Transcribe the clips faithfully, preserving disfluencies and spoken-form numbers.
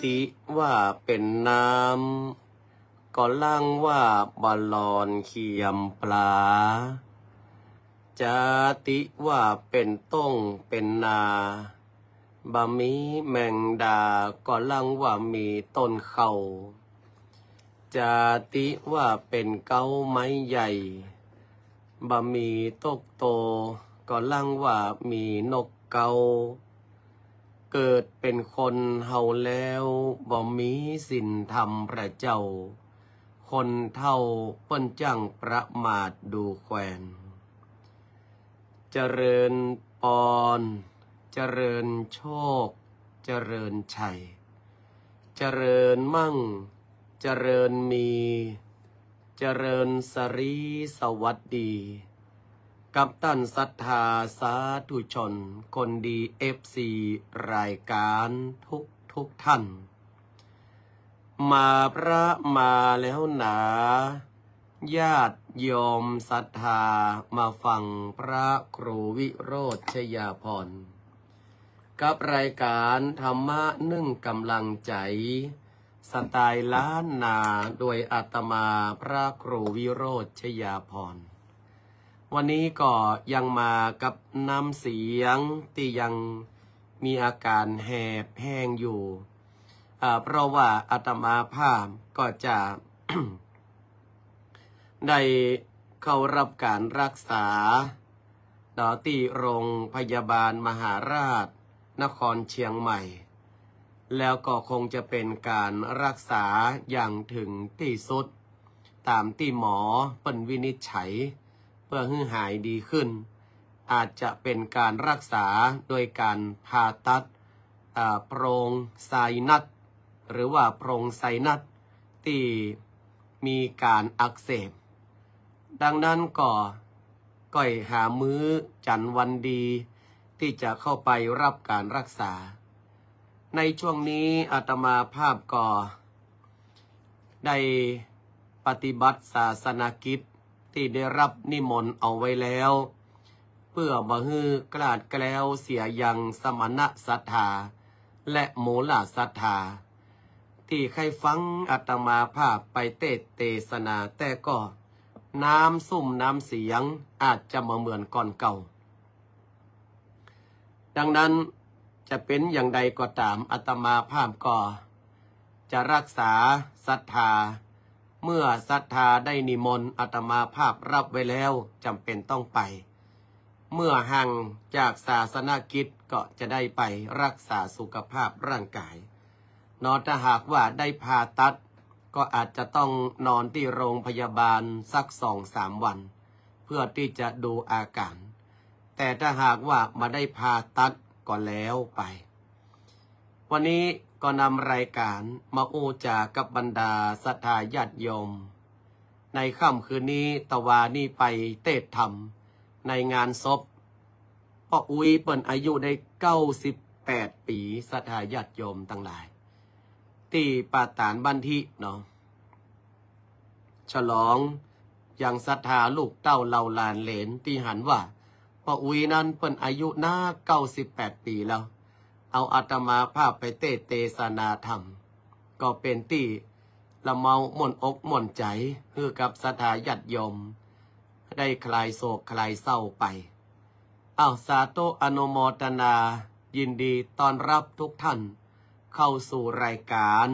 ติว่าเป๋นน้ำ ก็ลังว่าบ่หลอนเขียมปลา จาติว่าเป๋นต้งเป๋นนา บ่มีแมงดา ก็ลังว่ามีต้นเข้า จาติว่าเป๋นเก๊าไม้ใหญ่ บ่มีตกโต ก็ลังว่ามีนกเก๊า เกิดเป๋นคนเฮาแล้ว บ่มีศีลธรรมพระเจ้า คนเฒ่าเปิ้นจั้งประมาทดูแควน เจริญปอน เจริญโชค เจริญชัย เจริญมั่ง เจริญมี เจริญสรีสวัสดี กับต้านศรัทธาสาธุชน คนดีเอฟซีรายก๋านทุกทุกท่าน มาพระมาแล้วหนา ญาติโยมศรัทธามาฟังพระครูวิโรจน์ชยาภรณ์ กับรายก๋านธรรมะนึ่งก๋ำลังใจ๋ สไตล์ล้านนา โดยอาตมาพระครูวิโรจน์ชยาภรณ์ วันนี้ก็ยังมากับน้ำเสียงตี้ยังมีอาก๋านแหบแห้งอยู่ อ่า เพราะว่าอาตมาภาพก็จะ ได้เข้ารับก๋านรักษา เนาะ ตี้โรงพยาบาลมหาราชนครเชียงใหม่ แล้วก็คงจะเป๋นก๋านรักษาอย่างเถิงตี้สุด ต๋ามตี้หมอเปิ้นวินิจฉัย เปื้อหื้อหายดีขึ้น อาจจะเป๋นก๋านรักษาโดยก๋านผ่าตัด อ่า โพรงไซนัส หรือว่าโพรงไซนัสตี้มีก๋านอักเสบ ดังนั้นก็ก้อยหามื้อจั๋นวันดี ตี้จะเข้าไปรับก๋านรักษา ในช่วงนี้อาตมาภาพก็ได้ปฏิบัติศาสนกิจตี้ได้รับนิมนต์เอาไว้แล้ว เปื้อบ่หื้อคลาดแคล้วเสียยังสมณศรัทธา และมูลศรัทธา ตี้ใค่ฟังอาตมาภาพไปเตสน์เตสนา แต่ก็น้ำซุ่มน้ำเสียงอาจจะบ่เหมือนก่อนเก่า ดังนั้นจะเป๋นอย่างใดก็ต๋าม อาตมาภาพก็จะรักษาศรัทธา เมื่อศรัทธาได้นิมนต์ อาตมาภาพรับไว้แล้ว จ๋ำเป๋นต้องไป เมื่อห่างจากศาสนกิจก็จะได้ไปรักษาสุขภาพร่างกาย เนาะ ถ้าหากว่าได้ผ่าตัด ก็อาจจะต้องนอนตี้โรงพยาบาลสักสองสามวัน เพื่อตี้จะดูอาก๋าน แต่ถ้าหากว่าบ่ได้ผ่าตัดก็แล้วไป วันนี้ก็นำรายก๋านมาอู้จ๋ากับบรรดาศรัทธาญาติโยม ในค่ำคืนนี้ ตะวานี้ไปเตสน์ธรรมในงานศพป้ออุ๊ย เปิ้นอายุได้เก้าสิบแปดปี๋ ศรัทธาญาติโยมตังหลาย ตี้ป่าต๋านบ้านทิเนาะ ฉลองยังศรัทธาลูกเต้าเหล่าหลานเหลนตี้หันว่า ป้ออุ๊ยนั้นเปิ้นอายุนาเก้าสิบแปดปี๋แล้ว เอาอาตมาภาพไปเตสน์เตสนาธรรม ก็เป๋นตี้ละเมาม่วนอกม่วนใจ๋ หื้อกับศรัทธาญาติโยม ได้คลายโศกคลายเศร้าไป อ้าว สาธุอนุโมทนา ยินดีต้อนรับทุกท่านเข้าสู่รายก๋าน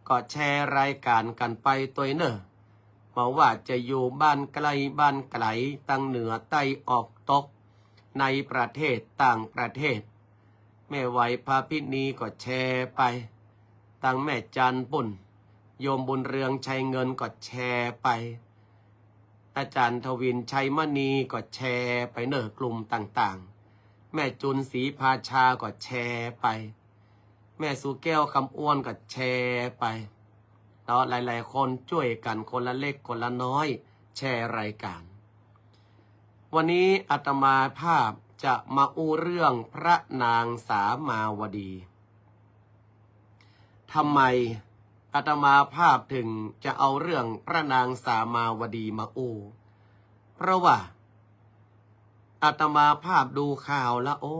ก็แชร์รายก๋านกั๋นไปตวยเน่อ บ่ว่าจะอยู่บ้านใก้บ้านไก๋ ตางเหนือใต้ออกตก ในประเทศต่างประเทศ แม่ไหวพาพินีก็แชร์ไป ตางแม่จันทน์ปุ้น โยมบุญเรืองชัยเงินก็แชร์ไป อาจ๋ารย์ทวินชัยมณีก็แชร์ไปเน่อกลุ่มต่างๆ แม่จุนศรีภาชาก็แชร์ไป แม่สุแก้วคำอ้วนก็แชร์ไป เนาะ หลายๆ คนจ้วยกั๋นคนละเล็กคนละน้อย แชร์รายก๋าน วันนี้อาตมาภาพจะมาอู้เรื่องพระนางสามาวดี ทำไมอาตมาภาพถึงจะเอาเรื่องพระนางสามาวดีมาอู้ เพราะว่าอาตมาภาพดูข่าวแล้ว โอ้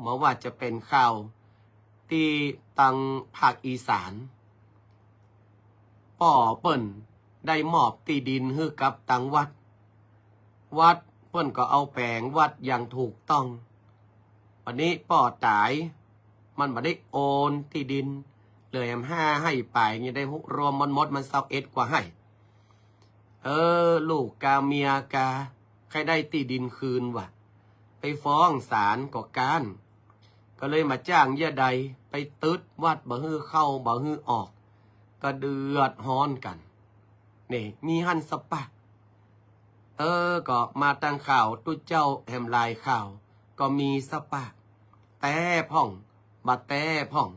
บ่ว่าจะเป๋นข่าว ตี้ตังภาคอีสาน ป้อเปิ้นได้มอบตี้ดินหื้อกับตังวัด วัดเปิ้นก็เอาแป๋งวัดอย่างถูกต้อง บัดนี้ป้อต๋าย มันบ่ได้โอนตี้ดิน เหลือแหมห้าไฮ่ป๋าย ยังได้ฮุรวมมันหมดมันซาวเอ็ดกว่าไฮ่ เออ ลูกกาเมียกา ใค่ได้ตี้ดินคืนว่ะ ไปฟ้องศาลก็ก๊าน ก็เลยมาจ้างเยียะใด ไปตึดวัดบ่หื้อเข้าบ่หื้อออก ก็เดือดฮ้อนกั๋น นี่ มีหั้นสะปะ เออ ก็มาตังข่าวตุ๊เจ้าแหมหลายข่าว ก็มีสะปะ แต๊พ่อง บ่แต๊พ่อง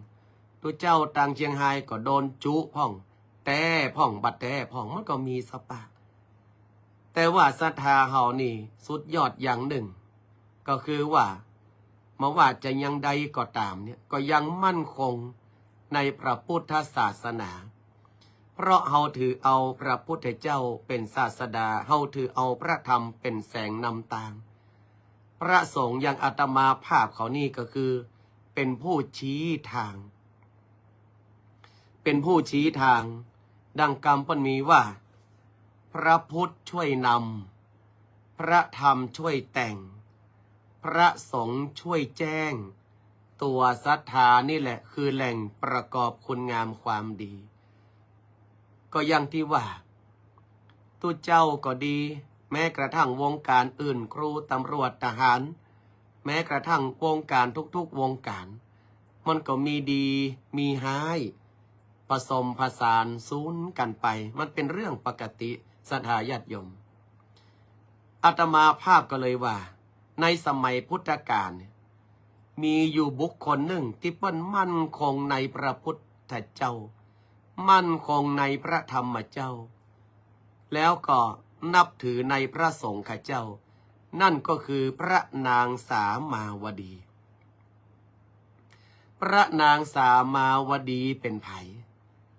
ตุ๊เจ้าตังเจียงฮายก็โดนจุพ่อง แต๊พ่อง บ่แต๊พ่อง มันก็มีสะปะ แต่ว่าศรัทธาเฮานี่สุดยอดอย่างนึ่ง ก็คือว่า บ่ว่าจะอย่างใดก็ต๋ามเนี่ย ก็ยังมั่นคงในพระพุทธศาสนา เพราะเฮาถือเอาพระพุทธเจ้าเป๋นศาสดา เฮาถือเอาพระธรรมเป๋นแสงนำตาง พระสงฆ์อย่างอาตมาภาพเขานี่ก็คือ เป๋นผู้ชี้ทาง เป๋นผู้ชี้ทาง ดังกำเปิ้นมีว่า พระพุทธช่วยนำ พระธรรมช่วยแต่ง พระสงฆ์ช่วยแจ้ง ตั๋วศรัทธานี่แหละคือแหล่งประกอบคุณงามความดี ก็อย่างตี้ว่า ตุ๊เจ้าก็ดี แม้กระทั่งวงก๋านอื่น ครู ตำรวจ ทหาร แม้กระทั่งวงก๋านทุกๆ วงก๋าน มันก็มีดี มีฮ้าย ผสมผสานสุนกั๋นไป มันเป๋นเรื่องปกติ ศรัทธาญาติโยม อาตมาภาพก็เลยว่า ในสมัยพุทธกาลเนี่ย มีอยู่บุคคลนึ่งตี้เปิ้นมั่นคงในพระพุทธเจ้า มั่นคงในพระธรรมเจ้า แล้วก็นับถือในพระสงฆ์เจ้า นั่นก็คือพระนางสามาวดี พระนางสามาวดีเป๋นใผ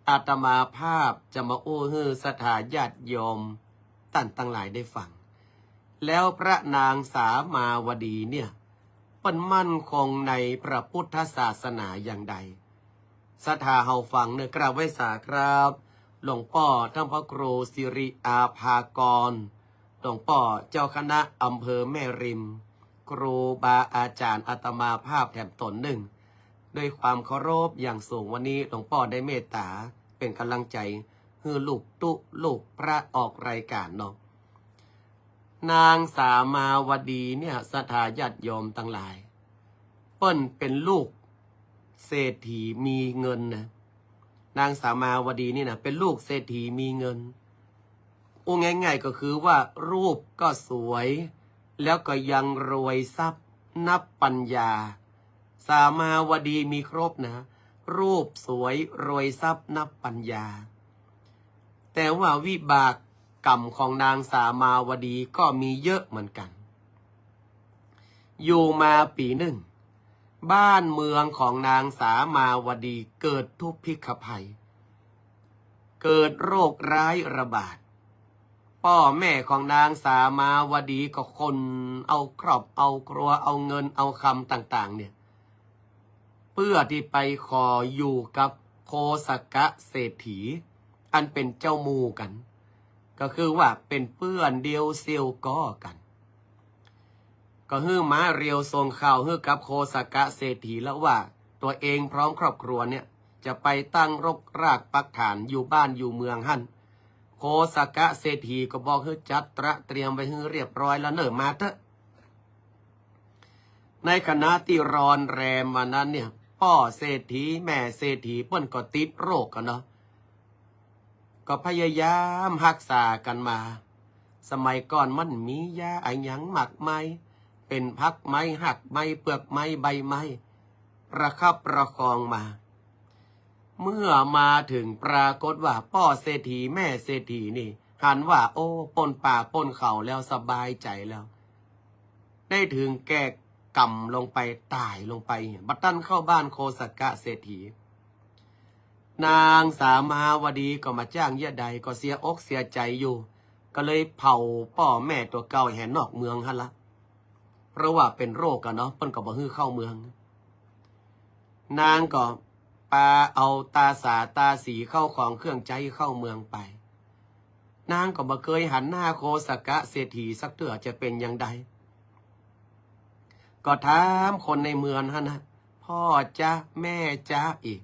อาตมาภาพจะมาอู้หื้อศรัทธาญาติโยมต้านตังหลายได้ฟัง แล้วพระนางสามาวดีเนี่ย เปิ้นมั่นคงในพระพุทธศาสนาอย่างใด ศรัทธาเฮาฟังเน่อ กราบไหว้สาครับ หลวงป้อต้านพระครูสิริอาภากร หลวงป้อเจ้าคณะอำเภอแม่ริม ครูบาอาจ๋ารย์อาตมาภาพแถมต๋นนึ่ง ด้วยความเคารพอย่างสูง วันนี้หลวงป้อได้เมตต๋าเป๋นก๋ำลังใจ๋หื้อลูกตุ๊ลูกพระออกรายก๋านเนาะ นางสามาวดีเนี่ย ศรัทธาญาติโยมตังหลาย เปิ้นเป๋นลูกเศรษฐีมีเงินนะ นางสามาวดีนี่นะ เป๋นลูกเศรษฐีมีเงิน อู้ง่ายๆ ก็คือว่ารูปก็สวย แล้วก็ยังรวยทรัพย์นับปัญญา สามาวดีมีครบนะ รูปสวย รวยทรัพย์นับปัญญา แต่ว่าวิบากกรรมของนางสามาวดีก็มีเยอะเหมือนกั๋น อยู่มาปี๋นึ่ง บ้านเมืองของนางสามาวดีเกิดทุพพิฆภัย เกิดโรคร้ายระบาด ป้อแม่ของนางสามาวดีก็ขนเอาครอบเอาครัว เอาเงินเอาคำต่างๆ เนี่ย เปื้อตี้ไปขออยู่กับโคสกะเศรษฐี อันเป๋นเจ้าหมู่กั๋น ก็คือว่าเป๋นเปื้อนเดียวเสี่ยวก้อกั๋น ก็หื้อม้าเรียวส่งข่าวหื้อกับโคสกะเศรษฐีแล้วว่า ตั๋วเองพร้อมครอบครัวเนี่ย จะไปตั้งรกรากปักฐานอยู่บ้านอยู่เมืองหั้น โคสกะเศรษฐีก็บอกหื้อจัดตระเตรียมไว้หื้อเรียบร้อยแล้วเน่อ มาเต๊อะ ในขณะตี้รอนแรมวันนั้นเนี่ย ป้อเศรษฐีแม่เศรษฐีเปิ้นก็ติดโรคกั๋นเนาะ ก็พยายามฮักษากั๋นมา สมัยก่อนมันมียาอะหยังมากมาย เป๋นผักไม้ ฮากไม้ เปือกไม้ ใบไม้ ประคับประคองมา เมื่อมาเถิงปรากฏว่าป้อเศรษฐีแม่เศรษฐีนี่หันว่า โอ้ ป๊นป่าป๊นเขาแล้วสบายใจ๋แล้ว ได้เถิงแก่กรรมลงไป ต๋ายลงไป บ่ตันเข้าบ้านโคสกะเศรษฐี นางสามาวดีก็บ่าจ้างเยียะใด ก็เสียอกเสียใจ๋อยู่ ก็เลยเผาป้อแม่ตั๋วเก่าแหนนอกเมืองหั้นละ เพราะว่าเป๋นโรคกั๋นเนาะ เปิ้นก็บ่หื้อเข้าเมือง นางก็ปาเอาตาสาตาสีเข้าของเครื่องใจ๊เข้าเมืองไป นางก็บ่เกยหันหน้าโคสกะเศรษฐีสักเตื้อ จะเป๋นอย่างใด ก็ถามคนในเมืองหั้นนะ "พ่อจ๊ะ แม่จ๊ะ" อีก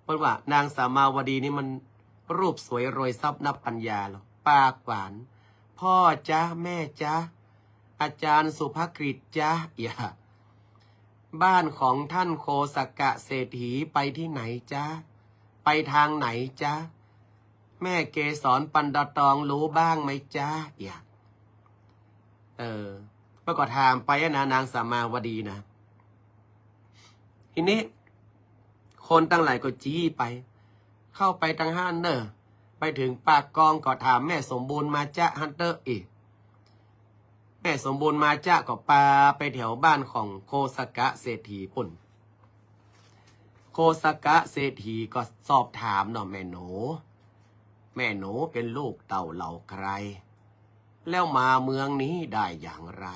เปิ้นว่านางสามาวดีนี่มันรูปสวยรวยทรัพย์นับปัญญาหรอก ปากหวาน "พ่อจ๊ะ แม่จ๊ะ อาจารย์สุภกฤษจ๊ะ" อย่า "บ้านของท่านโคสกะเศรษฐีไปที่ไหนจ๊ะ ไปทางไหนจ๊ะ แม่เกสรปันดาตองรู้บ้างไหมจ๊ะ" อย่า เออ เปิ้นก็ถามไปอะนะ นางสามาวดีนะ ทีนี้คนตังหลายก็จี๊ไป เข้าไปตังหั้นเน่อ ไปเถิงปากกองก็ถามแม่สมบูรณ์มาจ๊ะหั้นเต๊อะ อีก แม่สมบูรณ์มาจ๊ะก็ปาไปแถวบ้านของโคสกะเศรษฐีปุ้น โคสกะเศรษฐีก็สอบถามเนาะ "แม่หนู แม่หนูเป๋นลูกเต้าเหล่าใคร แล้วมาเมืองนี้ได้อย่างไร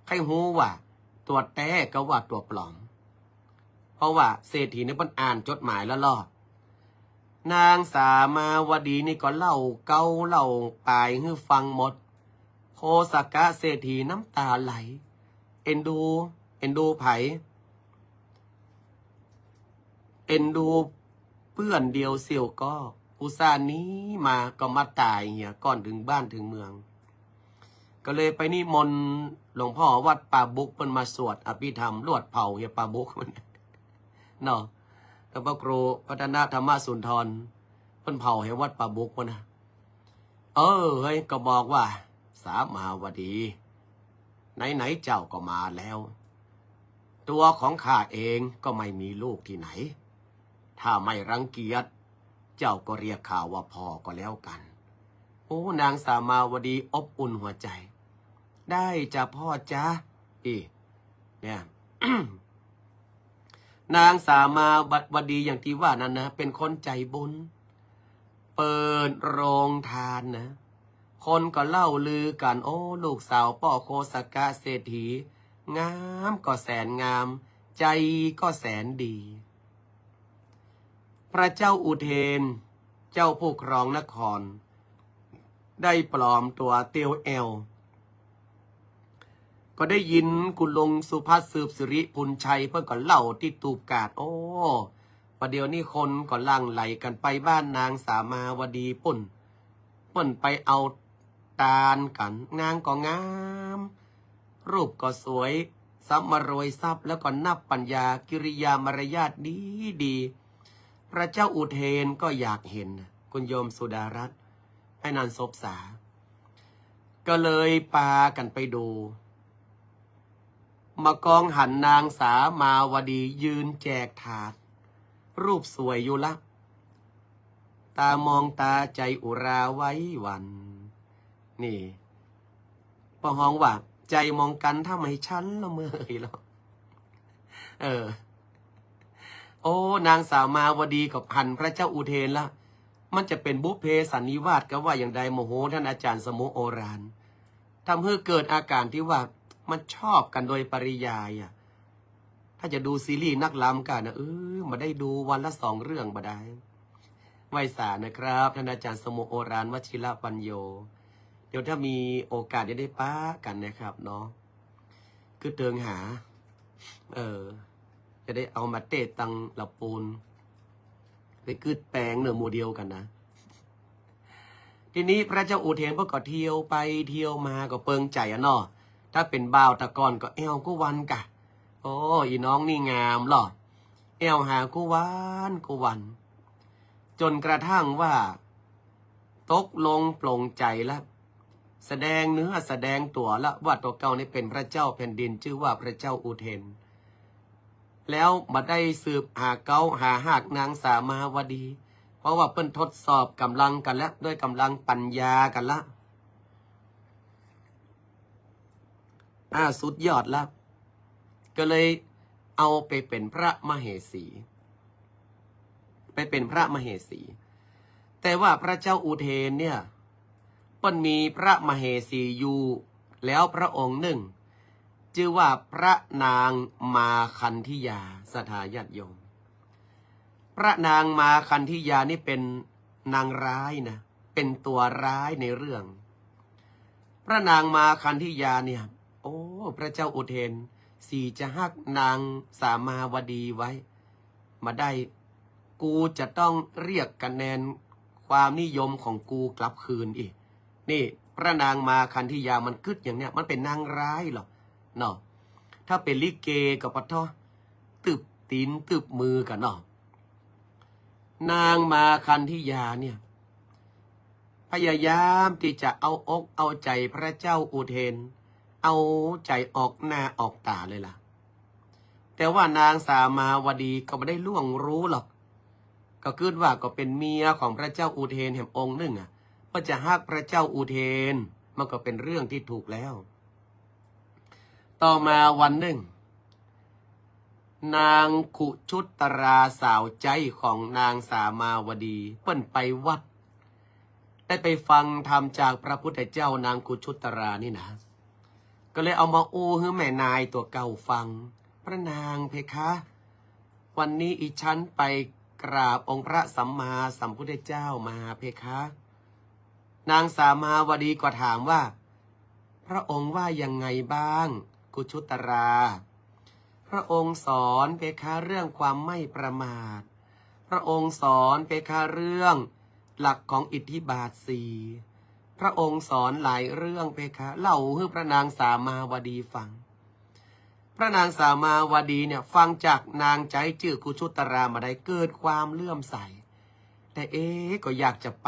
ใค่ฮู้ว่าตั๋วแต๊กับว่าตั๋วปลอม" เพราะว่าเศรษฐีนี่เปิ้นอ่านจดหมายแล้วลอ นางสามาวดีนี่ก็เล่าเก๊าเล่าปายหื้อฟังหมด โคสกะเศรษฐีน้ำต๋าไหล เอ็นดู เอ็นดูใผ เอ็นดูเปื้อนเดียวเสี้ยวก้อ อุตส่าห์หนีมาก็มาต๋ายเหียก่อนเถิงบ้านเถิงเมือง ก็เลยไปนิมนต์หลวงพ่อวัดป่าบุกเปิ้นมาสวดอภิธรรม ลวดเผาเหียป่าบุกมัน เนาะ แล้วพระครูพัฒนธรรมสุนทร เปิ้นเผาเหียวัดป่าบุกมันนะ เออ เฮ้ย ก็บอกว่า สามาวดี ไหนๆ เจ้าก็มาแล้ว ตั๋วของข้าเองก็ไม่มีลูกตี้ไหน ถ้าไม่รังเกียจ เจ้าก็เรียกข้าว่าพ่อก็แล้วกั๋น โอ้ นางสามาวดีอบอุ่นหัวใจ๋ ได้จ้ะพ่อจ๊ะ อี เนี่ย นางสามาวดีอย่างตี้ว่านั้นนะ เป๋นคนใจ๋บุญ เปิดโฮงตานนะ คนก็เล่าลือกั๋น โอ้ ลูกสาวป้อโคสกะเศรษฐี งามก็แสนงาม ใจ๋ก็แสนดี พระเจ้าอุเทน เจ้าผู้ครองนคร ได้ปลอมตั๋วเตียวแอ่ว ก็ได้ยินคุณลุงสุภัทร สืบสิริพูนชัย เปิ้นก็เล่าตี้ตูบกาด โอ้ ประเดี๋ยวนี้คนก็หลั่งไหลกั๋นไปบ้านนางสามาวดีปุ้น เปิ้นไปเอาตานกั๋น นางก็งาม รูปก็สวย สำรวยทรัพย์ แล้วก็นับปัญญา กิริยามารยาทดีดี พระเจ้าอุเทนก็อยากเห็น คุณโยมสุดารัตน์ ไอ้นันสบสา ก็เลยปากั๋นไปดู มากองหันนางสามาวดียืนแจกถาด รูปสวยอยู่ละ ต๋ามองต๋าใจ๋อุราไหว้หวั่น นี่ ป้อฮ้องว่า ใจ๋มองกั๋นทำให้ฉันละเมอลอ เออ โอ้ นางสามาวดีก็หันพระเจ้าอุเทนละ มันจะเป๋นบุพเพสันนิวาสก็ว่าอย่างใด โมโห ท่านอาจารย์สมุโอราน ทำหื้อเกิดอาก๋านตี้ว่ามันชอบกั๋นโดยปริยายอะ ถ้าจะดูซีรีส์นักรำกั๋นนะ เออ บ่ได้ดูวันละสองเรื่องบ่ได้ ไหว้สานะครับ ท่านอาจารย์สมุโอราน วชิรปัญโญ เดี๋ยวถ้ามีโอกาสจะได้ปะกั๋นนะครับเนาะ กึ๊ดเถิงหา เออ จะได้เอามาเตะตังละปูน ไปกึ๊ดแป๋งเน่อหมู่เดียวกั๋นนะ ทีนี้พระเจ้าอุเทนเปิ้นก็เที่ยวไปเที่ยวมาก็เปิงใจ๋อะเนาะ ถ้าเป๋นบ่าวตะก่อนก็แอ่วกู้วันกะ โอ้ อีน้องนี่งามลอ แอ่วหากู้วันกู้วัน จ๋นกระทั่งว่า ตกลงปลงใจ๋ละ แสดงเนื้อแสดงตั๋วละ ว่าตั๋วเก่านี่เป๋นพระเจ้าแผ่นดิน จื้อว่าพระเจ้าอุเทน แล้วบ่ได้สืบหาเก๊าหาฮากนางสามาวดี เพราะว่าเปิ้นทดสอบก๋ำลังกั๋นละ ด้วยก๋ำลังปัญญากั๋นละ อ่า สุดยอดละ ก็เลยเอาไปเป๋นพระมเหสี ไปเป๋นพระมเหสี แต่ว่าพระเจ้าอุเทนเนี่ย เปิ้นมีพระมเหสีอยู่แล้วพระองค์นึ่ง จื้อว่าพระนางมาคันธิยา ศรัทธาญาติโยม พระนางมาคันธิยานี่เป็นนางร้ายนะ เป็นตั๋วร้ายในเรื่อง พระนางมาคันธิยาเนี่ย โอ้ พระเจ้าอุเทน สีจะฮักนางสามาวดีไว้ บ่ได้ กูจะต้องเรียกคะแนนความนิยมของกูกลับคืนอีก นี่ พระนางมาคันธิยามันกึ๊ดอย่างเนี้ย มันเป๋นนางร้ายเหรอ เนาะ ถ้าเป๋นลิเกก็ปะท้อ ตึบตี๋นตึบมือกั๋นเนาะ นางมาคันธิยาเนี่ย พยายามตี้จะเอาอกเอาใจ๋พระเจ้าอุเทน เอาใจ๋ออกหน้าออกต๋าเลยล่ะ แต่ว่านางสามาวดีก็บ่ได้ล่วงรู้หรอก ก็กึ๊ดว่าก็เป๋นเมียของพระเจ้าอุเทนแหมองค์นึ่งอะ เปิ้นจะฮักพระเจ้าอุเทน มันก็เป๋นเรื่องตี้ถูกแล้ว ต่อมาวันนึ่ง นางกุชุตราสาวใจ๊ของนางสามาวดี เปิ้นไปวัด ได้ไปฟังธรรมจากพระพุทธเจ้า นางกุชุตรานี่นะ ก็เลยเอามาอู้หื้อแม่นายตั๋วเก่าฟัง พระนางเพคะ วันนี้อิฉันไปกราบองค์พระสัมมาสัมพุทธเจ้ามาเพคะ นางสามาวดีก็ถามว่า พระองค์ว่ายังไงบ้าง กุชุตรา พระองค์สอนเพคะเรื่องความไม่ประมาท พระองค์สอนเพคะเรื่องหลักของอิทธิบาทสี่ พระองค์สอนหลายเรื่องเพคะ เล่าหื้อพระนางสามาวดีฟัง พระนางสามาวดีเนี่ยฟังจากนางใจ๊จื้อกุชุตรามาได้เกิดความเลื่อมใส แต่เอ๊ะ ก็อยากจะไป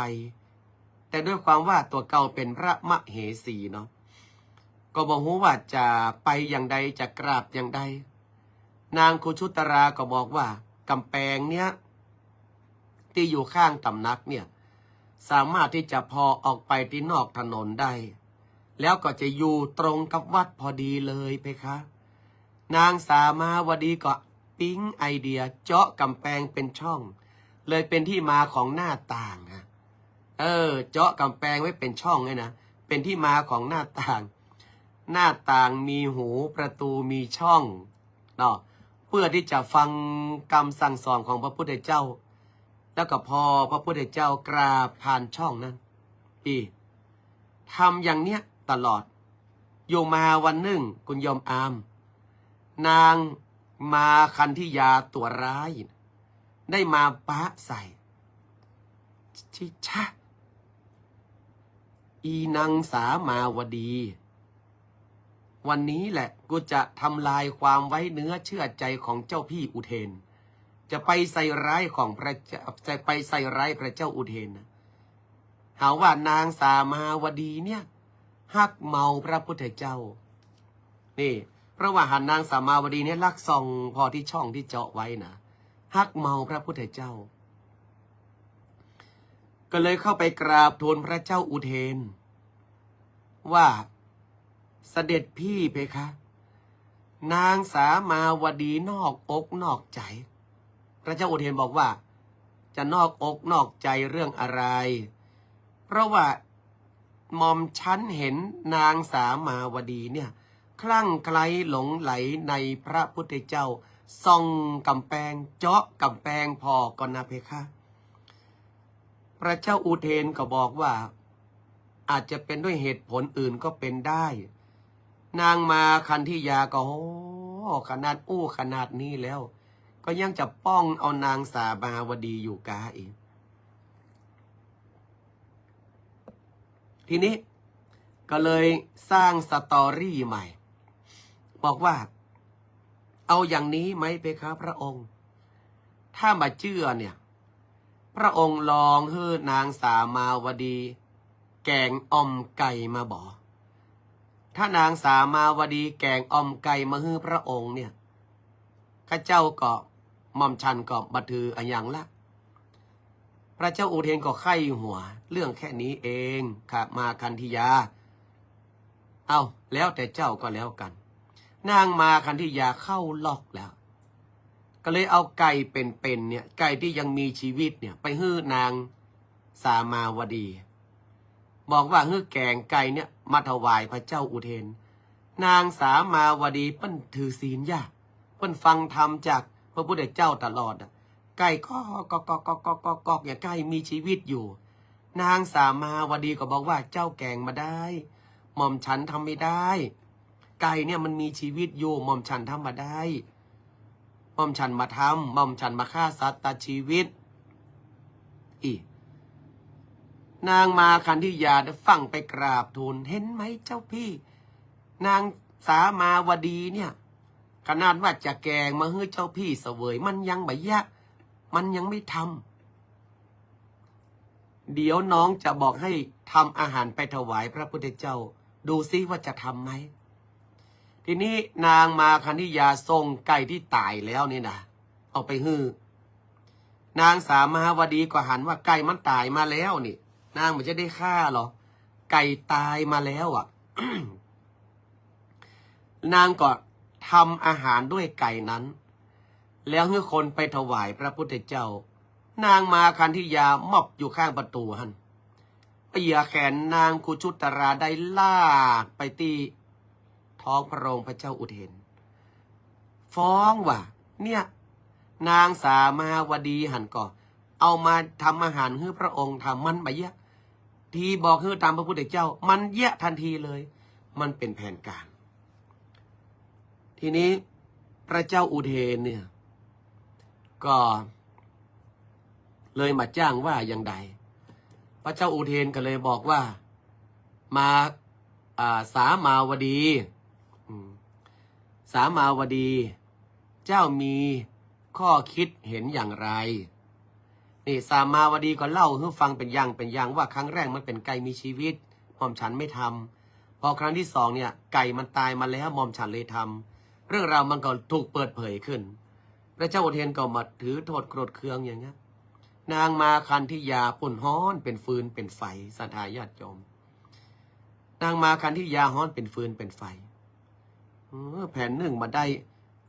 แต่ด้วยความว่าตั๋วเก่าเป๋นพระมเหสีเนาะ ก็บ่ฮู้ว่าจะไปอย่างใด จะกราบอย่างใด นางกุชุตราก็บอกว่า ก๋ำแปงเนี้ย ตี้อยู่ข้างต๋ำหนักเนี่ย สามารถตี้จะผ่อออกไปตี้นอกถนนได้ แล้วก็จะอยู่ตรงกับวัดพอดีเลยเพคะ นางสามาวดีก็ปิ๊งไอเดียเจาะก๋ำแปงเป๋นช่อง เลยเป๋นตี้มาของหน้าต่างอะ เออ เจาะก๋ำแปงไว้เป๋นช่องเนี่ยนะ เป๋นตี้มาของหน้าต่าง หน้าต่างมีหู ประตู๋มีช่องเนาะ เพื่อตี้จะฟังกำสั่งสอนของพระพุทธเจ้า แล้วก็ผ่อพระพุทธเจ้ากราบผ่านช่องนั้น อี้ ทำอย่างเนี้ยตลอด อยู่มาวันนึ่ง คุณโยมอาม นางมาคันธิยาตั๋วร้าย ได้มาปะใส่ ชิชะ อีนางสามาวดี วันนี้แหละกูจะทำลายความไว้เนื้อเชื่อใจ๋ของเจ้าพี่อุเทน จะไปใส่ร้ายของพระเจ้า จะไปใส่ร้ายพระเจ้าอุเทนนะ หาว่านางสามาวดีเนี่ย ฮักเมาพระพุทธเจ้า นี่ เพราะว่าหันนางสามาวดีเนี่ยลักส่องผ่อตี้ช่องตี้เจาะไว้นะ ฮักเมาพระพุทธเจ้า ก็เลยเข้าไปกราบทูลพระเจ้าอุเทน ว่า เสด็จพี่เพคะ นางสามาวดีนอกอกนอกใจ๋ พระเจ้าอุเทนบอกว่า จะนอกอกนอกใจ๋เรื่องอะไร เพราะว่าหม่อมฉันเห็นนางสามาวดีเนี่ย คลั่งไคล้หลงใหลในพระพุทธเจ้า ส่องก๋ำแปง เจาะก๋ำแปงผ่อก่อนนะเพคะ พระเจ้าอุเทนก็บอกว่า อาจจะเป็นด้วยเหตุผลอื่นก็เป็นได้ นางมาคันธิยาก็ โอ้ ขนาดอู้ขนาดนี้แล้ว ก็ยังจะป้องเอานางสามาวดีอยู่กาอีก ทีนี้ก็เลยสร้างสตอรี่ใหม่ บอกว่า เอาอย่างนี้ไหมเพคะพระองค์ ถ้าบ่เจื้อเนี่ย พระองค์ลองหื้อนางสามาวดี แก๋งอ่อมไก่มาบ่ ถ้านางสามาวดีแก๋งอ่อมไก่มาหื้อพระองค์เนี่ย ข้าเจ้าก็ หม่อมฉันก็บ่ถืออะหยังละ พระเจ้าอุเทนก็ใค่หัว เรื่องแค่นี้เอง ค่ะ มาคันธิยา เอา แล้วแต่เจ้าก็แล้วกัน นางมาคันธิยาเข้าล็อกแล้ว ก็เลยเอาไก่เป๋นๆ เนี่ย ไก่ตี้ยังมีชีวิตเนี่ย ไปหื้อนางสามาวดี บอกว่าหื้อแก๋งไก่เนี่ยมาถวายพระเจ้าอุเทน นางสามาวดีเปิ้นถือศีลจ้ะ เปิ้นฟังธรรมจากพระพุทธเจ้าตลอดอะ ไก่ก๊อกก๊อกก๊อกก๊อกก๊อกก๊อกก๊อก อย่างไก่มีชีวิตอยู่ นางสามาวดีก็บอกว่า เจ้าแกว่งมาได้ หม่อมฉันทำไม่ได้ ไก่เนี่ยมันมีชีวิตอยู่ หม่อมฉันทำบ่ได้ หม่อมฉันบ่ทำ หม่อมฉันบ่ฆ่าสัตว์ตัดชีวิต อี นางมาคันธิยาได้ฟั่งไปกราบทูล เห็นไหมเจ้าพี่ นางสามาวดีเนี่ย ขนาดว่าจะแกว่งมาหื้อเจ้าพี่เสวย มันยังบ่เยียะ มันยังไม่ทำ เดี๋ยวน้องจะบอกให้ทำอาหารไปถวายพระพุทธเจ้า ดูซิว่าจะทำไหม ทีนี้นางมาคันธิยาส่งไก่ที่ต๋ายแล้วนี่นะ เอาไปหื้อ นางสามาวดีก็หันว่าไก่มันต๋ายมาแล้วนี่ นางบ่จะได้ฆ่าหรอ ไก่ต๋ายมาแล้วอะ นางก็ทำอาหารด้วยไก่นั้น แล้วหื้อคนไปถวายพระพุทธเจ้า นางมาคันธิยามอบอยู่ข้างประตู๋หั้น เปียแขนนางกุชุตราได้ลากไปตี้ท้องพระโรงพระเจ้าอุเทน ฟ้องว่า เนี่ย นางสามาวดีหั้นก็ เอามาทำอาหารหื้อพระองค์ทำ มันบ่เยียะ ตี้บอกหื้อต๋ามพระพุทธเจ้า มันเยียะทันทีเลย มันเป๋นแผนก๋าน ทีนี้พระเจ้าอุเทนเนี่ย ก็เลยบ่าจ้างว่าอย่างใด พระเจ้าอุเทนก็เลยบอกว่า มา อ่า สามาวดี อืม สามาวดี เจ้ามีข้อคิดเห็นอย่างไร นี่ สามาวดีก็เล่าหื้อฟังเป๋นอย่างเป๋นอย่างว่าครั้งแรกมันเป๋นไก่มีชีวิต หม่อมฉันไม่ทำ พอครั้งที่สองเนี่ย ไก่มันต๋ายมาแล้ว หม่อมฉันเลยทำ เรื่องราวมันก็ถูกเปิดเผยขึ้น พระเจ้าอุเทนก็บ่ถือโต้ษโกรธเคืองอย่างเงี้ย นางมาคันธิยาปุ้นฮ้อนเป๋นฟืนเป๋นไฟ ศรัทธาญาติโยม นางมาคันธิยาฮ้อนเป๋นฟืนเป๋นไฟ เออ แผนหนึ่งบ่ได้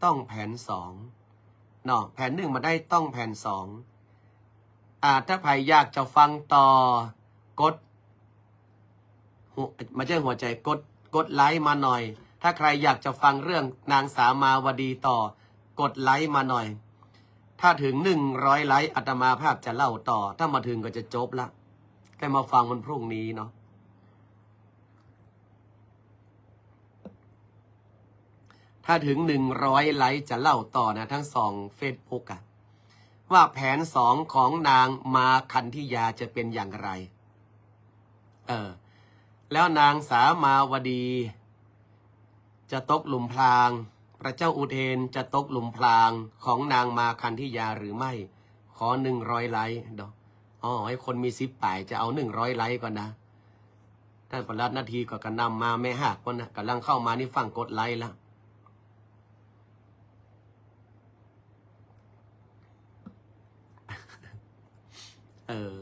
ต้องแผนสอง เนาะ แผนหนึ่งบ่ได้ต้องแผนสอง อ่า ถ้าใผอยากจะฟังต่อ กด หัว บ่ใจ้หัวใจ๋ กด กดไลก์มาหน่อย ถ้าใครอยากจะฟังเรื่องนางสามาวดีต่อ กดไลก์มาหน่อย ถ้าเถิงหนึ่งร้อยไลก์ อาตมาภาพจะเล่าต่อ ถ้าบ่เถิงก็จะจบละ ใค่มาฟังวันพรุ่งนี้เนาะ ถ้าเถิงหนึ่งร้อยไลก์จะเล่าต่อนะ ทั้งสองเฟซบุ๊กอะ ว่าแผนสองของนางมาคันธิยาจะเป๋นอย่างไร เออ แล้วนางสามาวดีจะตกหลุมพราง พระเจ้าอุเทนจะตกหลุมพรางของนางมาคันธิยาหรือไม่ ขอหนึ่งร้อยไลก์เนาะ อ๋อ หื้อคนมีสิบป๋าย จะเอาหนึ่งร้อยไลก์ก่อนนะ ต้านประหลัดนาทีก็กระหน่ำมา แม่ฮากก่อนนะ ก่ำลังเข้ามานี่ฟั่งกดไลก์ละ เออ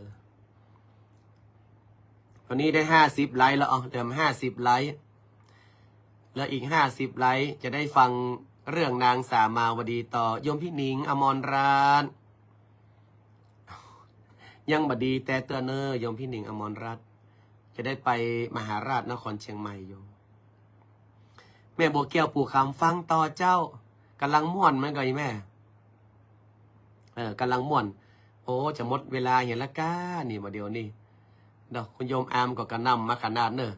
วันนี้ได้ห้าสิบไลก์แล้ว เอา เหลือห้าสิบไลก์ แล้วอีกห้าสิบไลก์จะได้ฟังเรื่องนางสามาวดีต่อ โยมพี่หนิง อมรรัตน์ ยังบ่ดีแต๊เตื้อเน่อ โยมพี่หนิง อมรรัตน์ จะได้ไปมหาราชนครเชียงใหม่อยู่ แม่บัวแก้วปู่คำ ฟังต่อเจ้า ก่ำลังม่วนเหมือนกั๋นอีแม่ เออ ก่ำลังม่วน โอ้ จะหมดเวลาเหียละก้า นี่ บ่าเดี่ยวนี้ เนาะ คุณโยมอามก็กระหน่ำมาขนาดเน่อ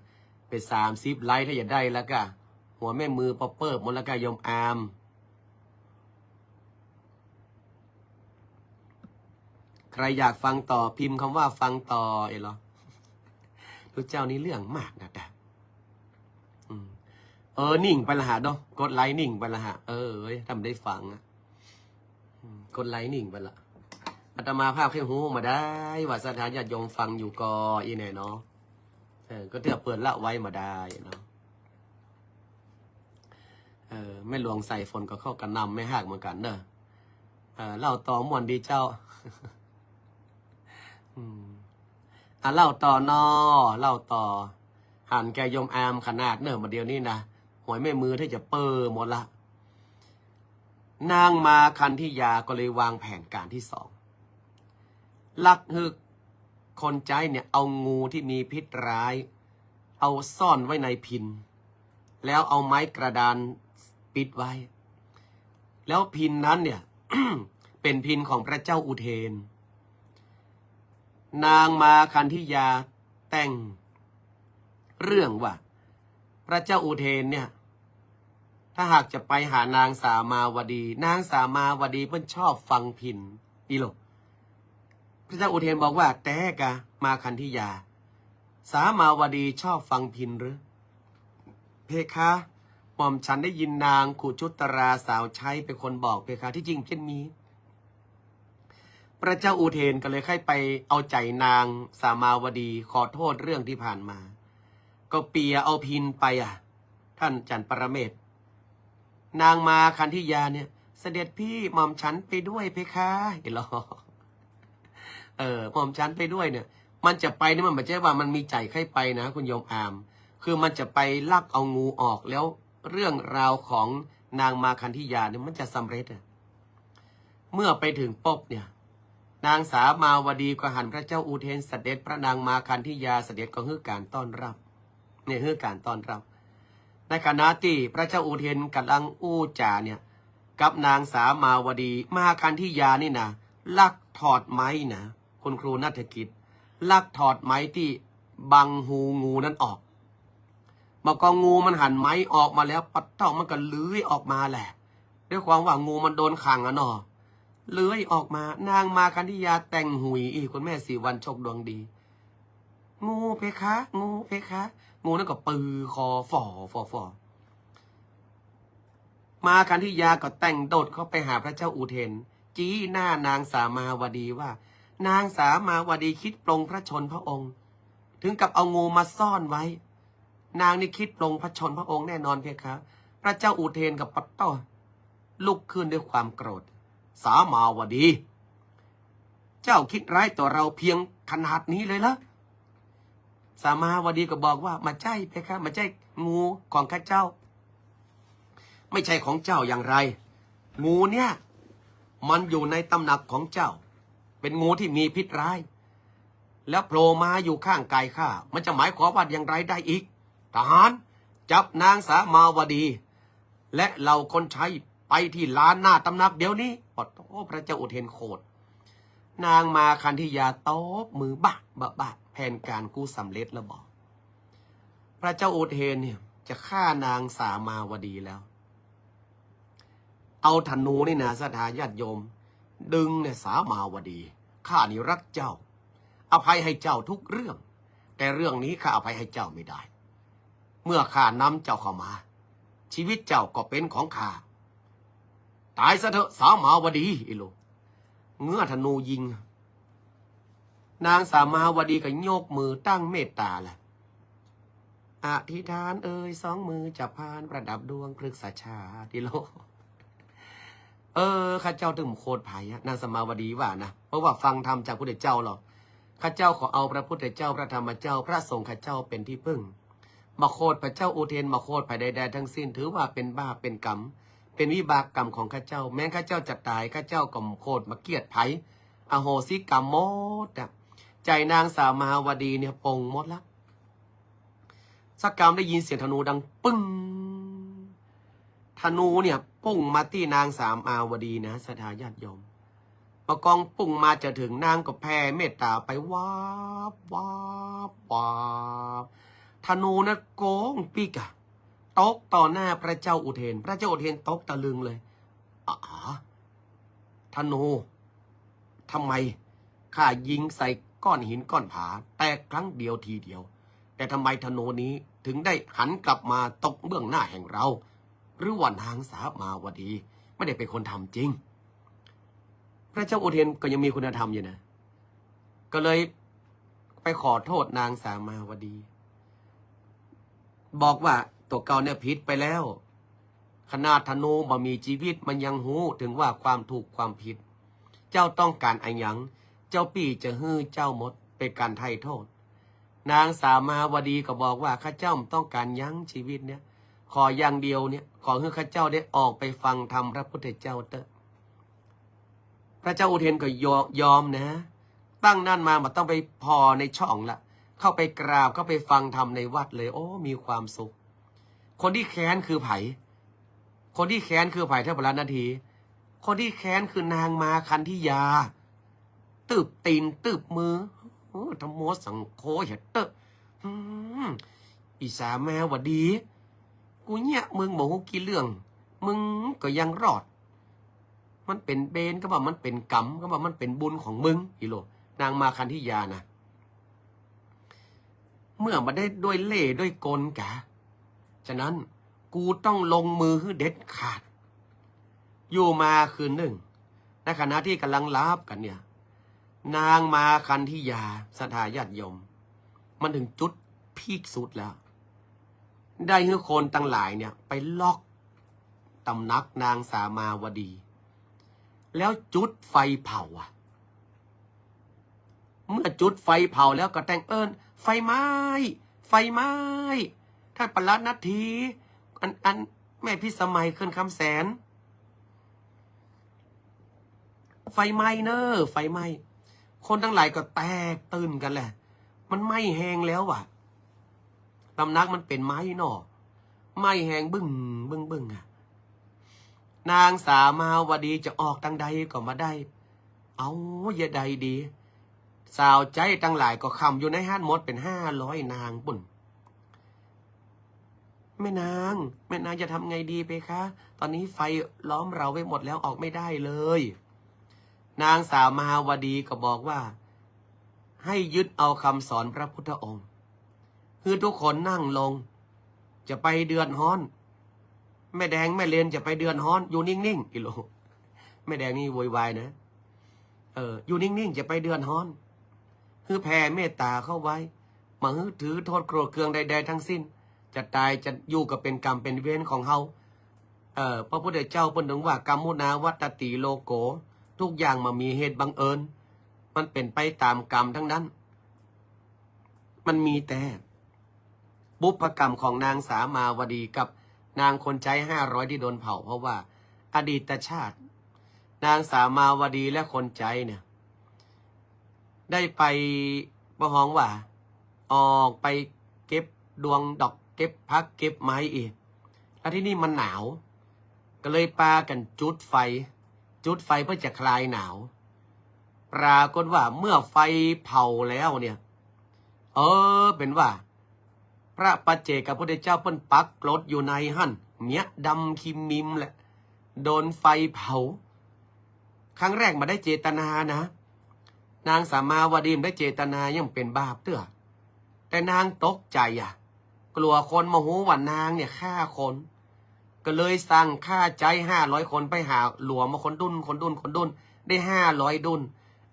เป๋นสามสิบไลก์ ถ้าจะได้ละก้า หัวแม่มือปอเปิ้บหมดละก้า โยมอาม ใครอยากฟังต่อ พิมพ์คำว่าฟังต่อเองเหรอ ลูกเจ้านี่เรื่องมากนะจ๊ะ อืม เออ นิ่งไปละหะเนาะ กดไลก์นิ่งไปละหะ เออ เอ้ย ถ้าบ่ได้ฟังอะ อืม กดไลก์นิ่งไปละ อาตมาภาพแค่ฮู้มาได้ ว่าศรัทธาญาติโยมฟังอยู่ก่ออี้แน่เนาะ เออ ก็เตื้อเปิ้นละไว้มาได้เนาะ เออ แม่หลวงสายฝนก็เข้ากระหน่ำแม่ฮากเหมือนกั๋นเน่อ เออ เล่าต่อม่วนดีเจ้า อืม อ่ะ เล่าต่อนอ เล่าต่อ หันแก่โยมอามขนาดเน่อ บ่าเดี่ยวนี้นะ หัวแม่มือถ้าจะเปิ้บหมดละ นางมาคันธิยาก็เลยวางแผนก๋านที่สอง ลักหื้อคนใจ๊เนี่ย เอางูที่มีพิษร้าย เอาซ่อนไว้ในพิน แล้วเอาไม้กระดานปิดไว้ แล้วพินนั้นเนี่ย เป๋นพิณของพระเจ้าอุเทน นางมาคันธิยาแต่งเรื่องว่า พระเจ้าอุเทนเนี่ย ถ้าหากจะไปหานางสามาวดี นางสามาวดีเปิ้นชอบฟังพิณ อีหลก พระเจ้าอุเทนบอกว่า แต๊กา มาคันธิยา สามาวดีชอบฟังพิณหรือ เพคะ หม่อมฉันได้ยินนางกุจุตราสาวใช้เป๋นคนบอกเพคะ ตี้จริงเปิ้นมี พระเจ้าอุเทนก็เลยใค่ไปเอาใจ๋นางสามาวดี ขอโต้ษเรื่องตี้ผ่านมา ก็เปียเอาพิณไปอะ ต้านจันทร์ปรเมศ นางมาคันธิยาเนี่ย เสด็จพี่หม่อมฉันไปด้วยเพคะ อีหลก เออ หม่อมฉันไปด้วยเนี่ย มันจะไปนี่มันบ่ใจ้ว่ามันมีใจ๋ใค่ไปนะ คุณโยมอาม คือมันจะไปลักเอางูออก แล้วเรื่องราวของนางมาคันธิยาเนี่ยมันจะสำเร็จอะ เมื่อไปเถิงปุ๊บเนี่ย นางสามาวดีก็หันพระเจ้าอุเทนเสด็จ พระนางมาคันธิยาเสด็จก็หื้อก๋านต้อนรับ เนี่ยหื้อก๋านต้อนรับ ในขณะตี้พระเจ้าอุเทนก่ำลังอู้จ๋าเนี่ย กับนางสามาวดี มาคันธิยานี่นะ ลักถอดไม้นะ คุณครูณัฐกิจ ลักถอดไม้ตี้บังฮูงูนั้นออก บ่ากองงูมันหันไม้ออกมาแล้ว ปะเต๊ามันก็เลื้อยออกมาแหละ ด้วยความว่างูมันโดนขังอะเนาะ เลื้อยออกมา นางมาคันธิยาแต่งหุยอีก คุณแม่ศรีวรรณโชคดวงดี งูเพคะ งูเพคะ งูนั้นก็ปือคอฝ่อฝ่อฝ่อ มาคันธิยาก็แต่งโดดเข้าไปหาพระเจ้าอุเทน จี๊หน้านางสามาวดีว่า นางสามาวดีคิดปลงพระชนม์พระองค์ ถึงกับเอางูมาซ่อนไว้ นางนี่คิดปลงพระชนม์พระองค์แน่นอนเพคะ พระเจ้าอุเทนก็ปะเต๊า ลุกขึ้นด้วยความโกรธ สามาวดี เจ้าคิดร้ายต่อเราเพียงขนาดนี้เลยเหรอ สามาวดีก็บอกว่า บ่ใจ้เพคะ บ่ใจ้งูของข้าเจ้า ไม่ใช่ของเจ้าอย่างไร งูเนี่ย มันอยู่ในตำหนักของเจ้า เป็นงูที่มีพิษร้าย แล้วโผล่มาอยู่ข้างกายข้า มันจะหมายความว่าอย่างไรได้อีก ทหาร จับนางสามาวดี และเหล่าคนใช้ไปที่ลานหน้าตำหนักเดี๋ยวนี้ ปะโต๊ะ พระเจ้าอุเทนโขด นางมาคันธิยาตบมือ บะ บะ บะ แผนก๋านกูสำเร็จแล้วบ่ พระเจ้าอุเทนเนี่ยจะฆ่านางสามาวดีแล้ว เอาธนูนี่นะ ศรัทธาญาติโยม ดึงเนี่ย สามาวดี ข้านี่รักเจ้า อภัยให้เจ้าทุกเรื่อง แต่เรื่องนี้ข้าอภัยให้เจ้าไม่ได้ เมื่อข้านำเจ้าเข้ามา ชีวิตเจ้าก็เป็นของข้า ตายซะเถอะ สามาวดี อีหลก เงื้อธนูยิง นางสามาวดีก็ยกมือตั้งเมตตาแหละ อธิษฐานเอ่ยสองมือจับพานประดับดวงพฤกษชาติ อีหลก เออ ข้าเจ้าตึงบ่โขดใผอะ นางสามาวดีว่านะ เพราะว่าฟังธรรมจากพุทธเจ้าแล้ว ข้าเจ้าขอเอาพระพุทธเจ้า พระธรรมเจ้า พระสงฆ์ข้าเจ้าเป็นที่พึ่ง บ่โขดพระเจ้าอุเทน บ่โขดใผใดๆ ทั้งสิ้น ถือว่าเป็นบาปเป็นกรรม เป็นวิบากกรรมของข้าเจ้า แม้ข้าเจ้าจะตาย ข้าเจ้าก็บ่โขดบ่เกลียดใผ อโหสิกรรมหมดอะ ใจ๋นางสามาวดีเนี่ยปลงหมดละ สักกำได้ยินเสียงธนูดังปึ้ง ธนูเนี่ยปุ้งมาตี้นางสามาวดีนะ ศรัทธาญาติโยม บ่ากองปุ้งมาจะเถิง นางก็แผ่เมตตาไป วาบ วาบ วาบ ธนูนะโก๋งปิ๊กอะ ตกต่อหน้าพระเจ้าอุเทน พระเจ้าอุเทนตกตะลึงเลย อ๋อ ธนู ทำไมข้ายิงใส่ก้อนหินก้อนผาแตกครั้งเดียวทีเดียว แต่ทำไมธนูนี้ถึงได้หันกลับมาตกเบื้องหน้าแห่งเรา หรือว่านางสามาวดีไม่ได้เป็นคนทำจริง พระเจ้าอุเทนก็ยังมีคุณธรรมอยู่นะ ก็เลยไปขอโทษนางสามาวดี บอกว่าตั๋วเก่าเนี่ยผิดไปแล้ว ขนาดธนูบ่มีจีวิตมันยังฮู้ถึงว่าความถูกความผิด เจ้าต้องก๋านอะหยัง เจ้าปี้จะหื้อเจ้าหมด เป๋นก๋านไถ่โทษ นางสามาวดีก็บอกว่า ข้าเจ้าบ่ต้องก๋านหยังจีวิตเนี่ย ขออย่างเดียวเนี่ย ขอหื้อข้าเจ้าได้ออกไปฟังธรรมพระพุทธเจ้าเต๊อะ พระเจ้าอุเทนก็ยอ- ยอมนะ ตั้งนั้นมาบ่ต้องไปผ่อในช่องละ เข้าไปกราบ เข้าไปฟังธรรมในวัดเลย โอ้ มีความสุข คนตี้แค้นคือใผ คนตี้แค้นคือใผ ท่านพระนาที คนตี้แค้นคือนางมาคันธิยา ตืบตี๋นตืบมือ โอ้ ธัมโมสังโฆ เหียเต๊อะ อืม อีสามาวดี กูเยียะมึงบ่ฮู้กี่เรื่อง มึงก็ยังรอด มันเป๋นเวร ก็ว่ามันเป๋นกรรม ก็ว่ามันเป๋นบุญของมึง อีโหล นางมาคันธิยานะ เมื่อบ่ได้ด้วยเล่ห์ด้วยกลกา ฉะนั้นกูต้องลงมือหื้อเด็ดขาด อยู่มาคืนนึ่ง ในขณะตี้ก่ำลังหลับกั๋นเนี่ย นางมาคันธิยา ศรัทธาญาติโยม มันเถิงจุดพีคสุดแล้ว ได้หื้อคนตังหลายเนี่ย ไปล็อกต๋ำนักนางสามาวดี แล้วจุดไฟเผาอะ เมื่อจุดไฟเผาแล้วก็แต่งเอิ้น ไฟไหม้ ไฟไหม้ ท่านประหลัดนาฏฐี อัน อันแม่พิสมัย เขื่อนคำแสน ไฟไหม้เน่อ ไฟไหม้ คนตังหลายก็แตกตื่นกั๋นแหละ มันไหม้แฮงแล้วอะ ต๋ำนักมันเป๋นไม้เนาะ ไหม้แฮงบึ้ง บึ้ง บึ้งอะ นางสามาวดีจะออกตางใดก็บ่ได้ เอาเยียะใดดี สาวใจ๊ตังหลายก็ขำอยู่ในหั้นหมดเป๋นห้าร้อยนางปุ้น แม่นาง แม่นางจะทำไงดีเพคะ ต๋อนนี้ไฟล้อมเราไว้หมดแล้ว ออกไม่ได้เลย นางสามาวดีก็บอกว่า ให้ยึดเอากำสอนพระพุทธองค์ หื้อทุกคนนั่งลง จะไปเดือดฮ้อน แม่แดงแม่เลนจะไปเดือดฮ้อน อยู่นิ่งๆ อีโหล แม่แดงนี่โวยวายนะ เออ อยู่นิ่งๆ จะไปเดือดฮ้อน หื้อแผ่เมตต๋าเข้าไว้ บ่หื้อถือโต้ษโกรธเคืองใดๆ ตังสิ้น จะต๋ายจะอยู่ก็เป๋นกรรมเป๋นเวรของเฮา เอ่อ พระพุทธเจ้าเปิ้นเถิงว่า กัมมุนาวัตตติโลโก ทุกอย่างบ่มีเหตุบังเอิญ มันเป๋นไปต๋ามกรรมตังนั้น มันมีแต่บุพกรรมของนางสามาวดีกับนางคนใจ๊ห้าร้อยตี้โดนเผา เพราะว่าอดีตชาติ นางสามาวดีและคนใจ๊เนี่ย ได้ไป บ่ฮ้องว่า ออกไปเก็บดวงดอก เก็บผัก เก็บไม้อี้ แล้วทีนี้มันหนาว ก็เลยปากั๋นจุดไฟ จุดไฟเปื้อจะคลายหนาว ปรากฏว่าเมื่อไฟเผาแล้วเนี่ย เออ เป๋นว่า พระปัจเจกพุทธเจ้าเปิ้นปรากฏอยู่ในหั้น เมียดำคิมมิมแหละ โดนไฟเผา ครั้งแรกบ่ได้เจตนานะ นางสามาวดีบ่ได้เจตนา ยังเป๋นบาปเตื้อ แต่นางตกใจ๋อะ กลัวคนบ่ฮู้ว่านางเนี่ยฆ่าคน ก็เลยสั่งข้าใจ๊ห้าร้อยคนไปหาหลวงมาคนดุ้น คนดุ้น คนดุ้น ได้ห้าร้อยดุ้น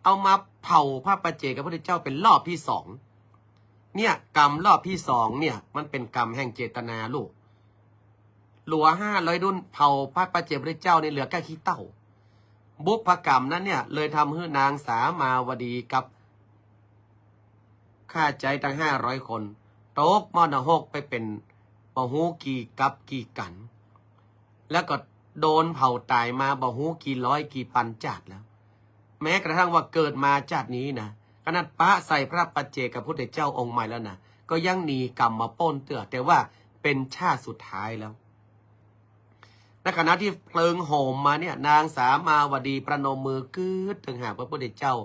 เอามาเผาพระปัจเจกพุทธเจ้าเป๋นรอบตี้สอง เนี่ย กรรมรอบตี้สองเนี่ย มันเป๋นกรรมแห่งเจตนาลูก หลวงห้าร้อยดุ้น เผาพระปัจเจกพุทธเจ้านี่เหลือก้าขี้เต้า บุพกรรมนั้นเนี่ย เลยทำหื้อนางสามาวดีกับ ข้าใจ๊ตังห้าร้อยคน ตกหม้อนรกไปเป๋นบ่ฮู้กี่กัปกี่กั๋น แล้วก็โดนเผาต๋ายมาบ่ฮู้กี่ร้อยกี่ปันจาติแล้ว แม้กระทั่งว่าเกิดมาจาตินี้นะ ขนาดปะใส่พระปัจเจกพุทธเจ้าองค์ใหม่แล้วนะ ก็ยังหนีกรรมบ่ป๊นเตื้อ แต่ว่าเป๋นชาติสุดท้ายแล้ว ในขณะตี้เพลิงโหมมาเนี่ย นางสามาวดีประนมมือกื๊ดเถิงหาพระพุทธเจ้า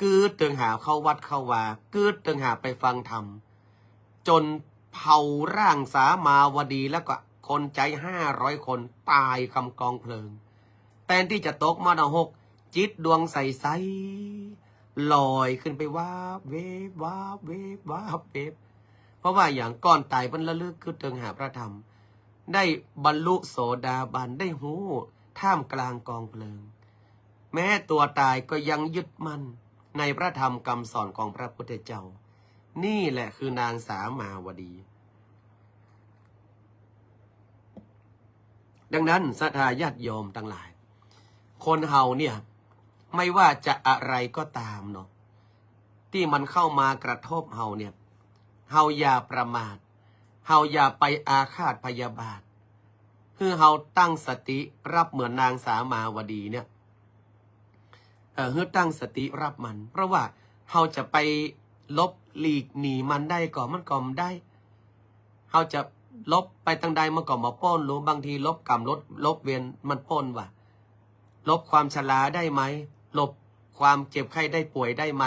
กื๊ดเถิงหาเข้าวัดเข้าวา กื๊ดเถิงหาไปฟังธรรม จ๋นเผาร่างสามาวดีแล้วก็คนใจ๊ห้าร้อยคนต๋ายคากองเพลิง แตนตี้จะตกหม้อนรก จิตดวงใสๆ ลอยขึ้นไปวาบเวบ วาบเวบ วาบเวบ เพราะว่าอย่างก่อนต๋ายเปิ้นระลึกกึ๊ดเถิงหาพระธรรม ได้บรรลุโสดาบัน ได้ฮู้ท่ามกลางกองเพลิง แม้ตัวต๋ายก็ยังยึดมั่นในพระธรรมกำสอนของพระพุทธเจ้า นี่แหละคือนางสามาวดี ดังนั้นศรัทธาญาติโยมตังหลาย คนเฮาเนี่ย ไม่ว่าจะอะไรก็ต๋ามเนาะ ตี้มันเข้ามากระทบเฮาเนี่ย เฮาอย่าประมาท เฮาอย่าไปอาฆาตพยาบาท หื้อเฮาตั้งสติฮับเหมือนนางสามาวดีเนี่ย เอ่อ หื้อตั้งสติฮับมัน เพราะว่าเฮาจะไปหลบหลีกหนีมันได้ก่อ มันก็บ่ได้ เฮาจะหลบไปตางใดมันก็บ่ป๊น หรือบางทีหลบกรรม หลบ หลบเวรมันป๊นว่ะ ลบความชราได้ไหม ลบความเจ็บไข้ได้ป่วยได้ไหม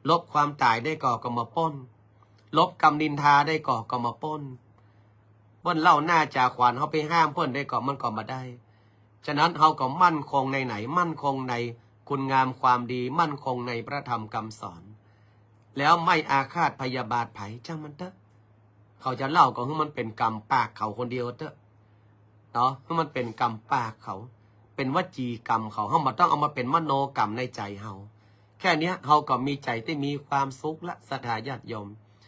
ลบความต๋ายได้ก่อ ก็บ่าป๊น ลบกำนินทาได้ก่อ ก็บ่าป๊น เปิ้นเล่าหน้าจ๋าขวัญ เฮาไปห้ามเปิ้นได้ก่อ มันก็บ่ได้ ฉะนั้นเฮาก็มั่นคงในไหน มั่นคงในคุณงามความดี มั่นคงในพระธรรมคำสอน แล้วไม่อาฆาตพยาบาทใผ จ้างมันเต๊อะ เขาจะเล่าก็หื้อมันเป๋นกรรมปากเขาคนเดียวเต๊อะ เนาะ หื้อมันเป๋นกรรมปากเขา เป๋นวจีกรรมเขา เฮาบ่ต้องเอามาเป๋นมโนกรรมในใจ๋เฮา แค่เนี้ยเฮาก็มีใจ๋ตี้มีความสุขละ ศรัทธาญาติโยม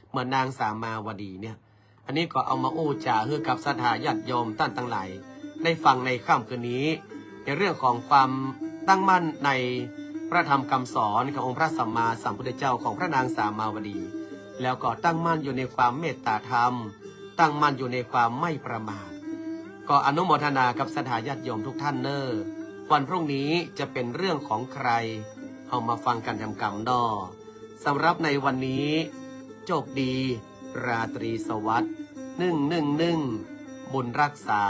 เหมือนนางสามาวดีเนี่ย อันนี้ก็เอามาอู้จ๋าหื้อกับศรัทธาญาติโยมต้านตังหลายได้ฟังในค่ำคืนนี้ ในเรื่องของความตั้งมั่นในพระธรรมคำสอนขององค์พระสัมมาสัมพุทธเจ้า ของพระนางสามาวดี แล้วก็ตั้งมั่นอยู่ในความเมตตาธรรม ตั้งมั่นอยู่ในความไม่ประมาท ก็อนุโมทนากับศรัทธาญาติโยมทุกท่านเน่อ วันพรุ่งนี้จะเป๋นเรื่องของใคร เฮามาฟังกั๋นแถมกำน่อ สำหรับในวันนี้ โชคดี ราตรีสวัสดิ์ หนึ่งหนึ่งหนึ่ง บุญรักษา